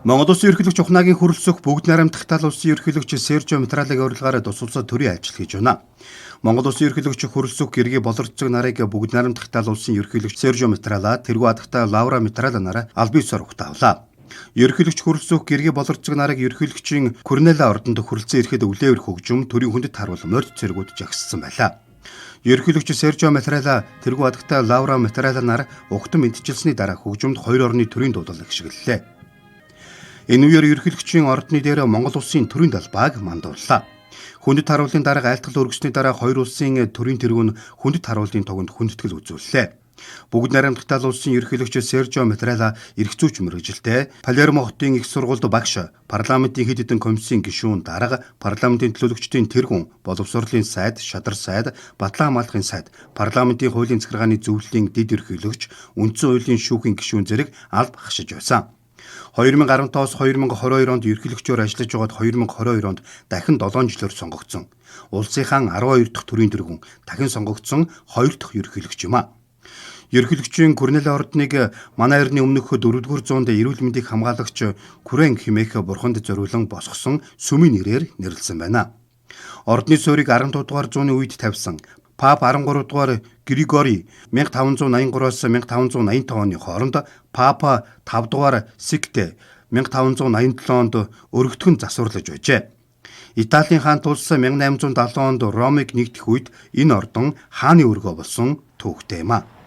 Монгол Улсын ерөнхийлөгч Ухнаагийн хүрэлцэх Бүгд Найрамдах Итали улсын ерөнхийлөгч Сержио Маттарелагийн урилгаар тус улсад төрийн ажил хийж байна. Монгол Улсын ерөнхийлөгч хүрэлцэх гэргий болорцог нарыг Бүгд Найрамдах Итали улсын ерөнхийлөгч Сержио Маттарела, тэргүү хадагтай Лаура Маттарела нар албан ёсоор угтаавлаа. Ерөнхийлөгч хүрэлцэх гэргий болорцог нарыг ерөнхийлөгчийн Корнела ордонд хүрэлцэн ирэхэд үлээвэр хөгжим, төрийн хүндэт харуул морьд цэргүүд жагссан байлаа. Ерөнхийлөгч Сержио Маттарела, тэргүү хадагтай Лаура Маттарела нар угтан мэндчилсэний дараа хөгжимд хоёр орны төрийн дуулал гიშгэллээ. Энэ үеэр ерөнхийлөгчийн ордны дээр Монгол улсын төрийн далбааг мандууллаа. Хүндэт харуулын дарга айлтгал өргөсний дараа хоёр улсын төрийн тэргүүн хүндэт харуулын туганд хүндэтгэл үзүүллээ. Бүгд Найрамдах Итали улсын ерөнхийлөгч Сержио Маттарела эрх зүйч мэргэжилтэй, Палермо хотын их сургуульд багш, парламентын хэд хэдэн комиссийн гишүүн дарга, парламентын төлөөлөгчдийн тэргүүн, боловсролын сайд, шадар сайд, батлан хамгаалахын сайд, парламентын хуулийн захиргааны зөвлөлийн дэд ерөнхийлөгч, үндсэн хуулийн шүүхийн гишүүн зэрэг алба хашиж байсан. 2015-аас 2022 онд ерөнхийлөгчөөр ажиллаж байгаад 2022 онд дахин 7 жилээр сонгогдсон. Улсынхаа 12 дахь төрийн тэргүүн дахин сонгогдсон 2 дахь ерөнхийлөгч юм а. Ерөнхийлөгчийн Корнела ордныг манай эртний өмнөх 4-р зуунд эрүүл мэндийг хамгаалагч Күрэн хэмээх бурханд зориулан босгосон сүмийн нэрээр нэрлэсэн байна. Ордны суурийг 15 дугаар зууны үед тавьсан Пап 13 дугаар Григори 1583-аас 1585 оны хооронд, Папа 5 дугаар Сикте 1587 онд өргөтгөн засварлаж байжээ. Италийн хаант улс 1870 онд Ромыг нэгтгэх үед энэ ордон хааны өргөө болсон түүхтэй юм а.